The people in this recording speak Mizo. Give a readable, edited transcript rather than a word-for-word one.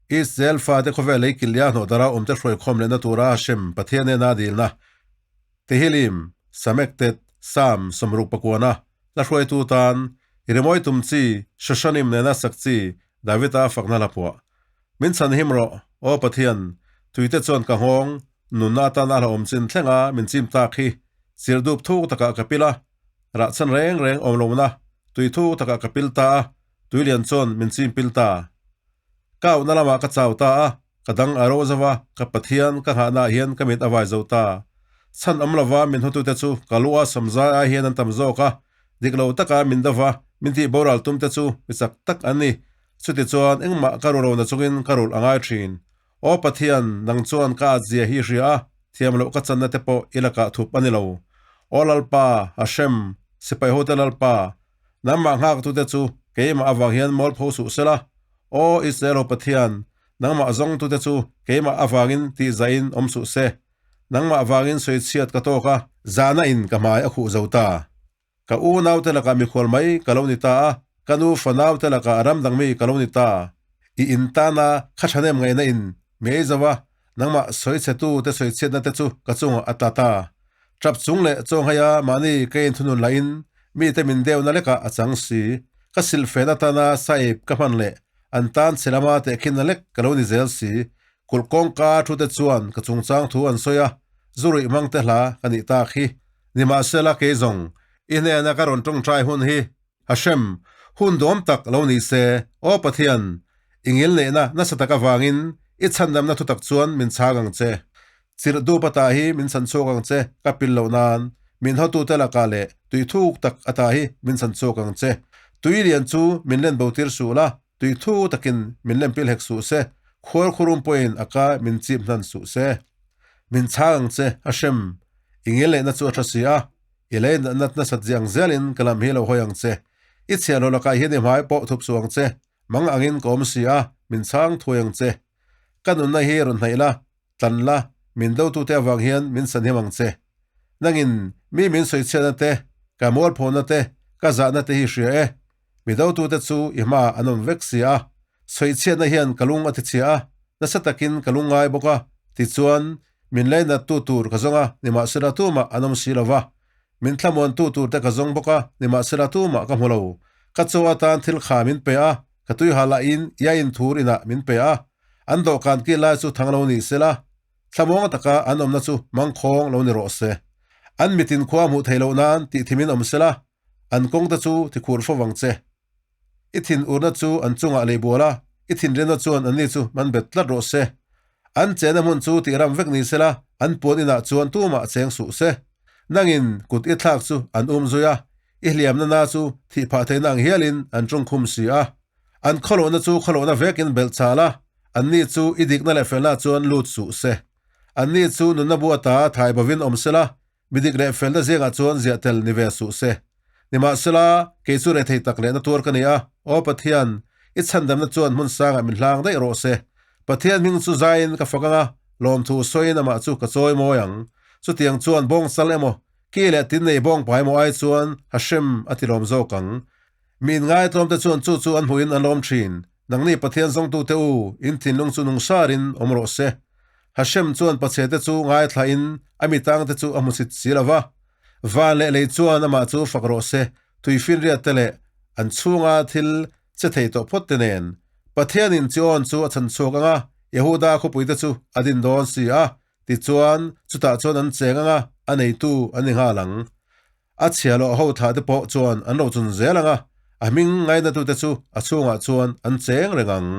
Israel fate khawvel lei kilhliah hnawh dara awmte hruaikhawm lehna tura Hashem Pathian nena dilna Tehillim, Samektet, Psalm 69 hla hruaitu tan i rimawi tum chi Shoshanim nena sak chi Davida fakna hla phuah. Min chhan him rawh, Aw Pathian, tuite chuan ka nghawng, nunna atana hlauhawm chin thlenga min chim tak hi chirdup thuk takah ka pil a, rah chhan reng reng awm lohna tui thuk takah ka pil ta a, tui lian chuan min chim pil ta. Ka auhna lamah ka chau ta a, ka dang a ro zo va, ka Pathian ka nghahnaah hian ka mit a vai zo ta. Chhan awm lova min hawtute chu ka lu a samzai ai hian an tam zawk a, dik lo taka min do va, min tih boral tumte chu mi chak tak an ni. Chutichuan engmah ka ru lo na chungin ka rulh a ngai thin. Aw Pathian, nang chuan ka at zia hi hria a, thiam loh ka channa te pawh i lakah thup a ni lo. Aw Lalpa, Hashem, sipai hote Lalpa, nangmah nghaktute chu keimah avang hian mawl pho suh sela. Aw Israel ho Pathian, nangmah zawngtute chu keimah avangin tihzaihin awm suh se. Nangmah vangin sawichhiat ka tawk a, zahna in ka hmai a khuh zo ta. Ka u naute lakah mikhual mai ka lo ni ta a, ka nu fa naute lakah ram dang mi ka lo ni ta. I in tana kha thahnem ngaihna in mi ei zo a, nangmah sawichhetu te sawichhiatna te chu ka chungah a tla ta. Tap chung leh chawnghaia mahni ka inthunun lahin mite min deuhna lekah a chang si. Ka silhfen atana saip ka hman leh an tan chhe lama tehkhinna lek ka lo ni zel si. Kulh kawngka thu te chuan ka chungchang thu an sawi a, zu ruih hmang te hla ka nih tak hi. Nimahsela kei zawng, i hnena ka rawn tawngtai hun hi Hashem, hun duam tak lo ni se, Aw Pathian, i ngilneihna nasa tak avangin i chhandamna thutak chuan min chhang ang che. Chirh dup ata hi min chhan chhuak ang che, ka pil loh nan, min hawtute lakah leh tui thuk tak ata hi min chhan chhuak ang che. Tui lian chu min len bo tir suh la, tui thuk takin min lem pil hek suh se, khuar khurum pawhin a ka min chip hnan suh se. Min chhang ang che, Hashem, i ngilneihna chu a tha si a, i lei natna nasat ziang zelin ka lam hi lo hawi ang che. I chhiahhlawh lakah hian i hmai pawh thup suh ang che, mang angin ka awm si a, min chhang thuai ang che. Ka nunna hi rawn hnaih la, tlan la, min dotute avang hian min sanhim ang che. Nangin mi min sawichhiatna te, ka mualphawhna te, ka zahna te hi hria e. Mi dotute chu i hmaah an awm vek si a, sawichhiatna hian ka lung a tichhia a, nasa takin ka lung ngai bawk a, tichuan min leinattu tur ka zawng a, nimahsela tumah an awm si lo va. Min thlamuantu turte ka zawng bawk a, nimahsela tumah ka hmu lo. Ka chaw atan thil kha min pe a, ka tuiha lahin ia inthur inah min pe a. An dawhkan kil lai chu thang lo ni sela, thlamuang taka an awmna chu mangkhawng lo ni rawh se. An mitin khua hmuh theih loh nan tih thimin awm sela, an kawngte chu tikhur fo vang che. I thin urna chu an chungah lei bual a, i thinrimna chuan anni chu man bet tlat rawh se. An chena hmun chu tih ram vek ni sela, an puan inah chuan tumah cheng suh se. Nangin kut i thlak chu an um zui a, i hliamna na chu thih phah theihna ang hialin an tawngkhum si a. An khawlohna chu khawlohna vekin belh chal a, anni chu i dikna leh felna chuan lut suh se. Anni chu nunna bu ata thai bovin awm sela, mi dik leh felna zingah chuan ziah tel ni ve suh se. Nimahsela, kei chu rethei tak lehna tuar ka ni a, Aw Pathian, i chhandamna chuan hmun sangah min hlang daih rawh se. Pathian hming chu zaiin ka fak ang a, lawmthu sawiin amah chu ka chawi mawi ang. Chutiang chuan bawng sal emaw, ki leh tin nei bawng pai emaw ai chuan Hashem a ti lawm zawk ang. Mi inngaihtlawmte chuan chu chu an hmuhin an lawm thin. Nangni Pathian zawngtute u, in thinlung chu nung sarin awm rawh se. Hashem chuan pachhete chu ngaithlain a mitangte chu a hmusit si lo va. Van leh lei chuan amah chu fak rawh se, tuifinriatte leh an chhunga thil che thei tawh phawt te nen. Pathianin Chion chu a chhan chhuak ang a, Yehuda khawpuite chu a din dawn si a, tichuan chutah chuan an cheng ang a, a neitu an ni nghal ang. A chhia loh ho thah te pawh chuan an ro chun zel ang a, a hming ngainatute chu a chhungah chuan an cheng reng ang.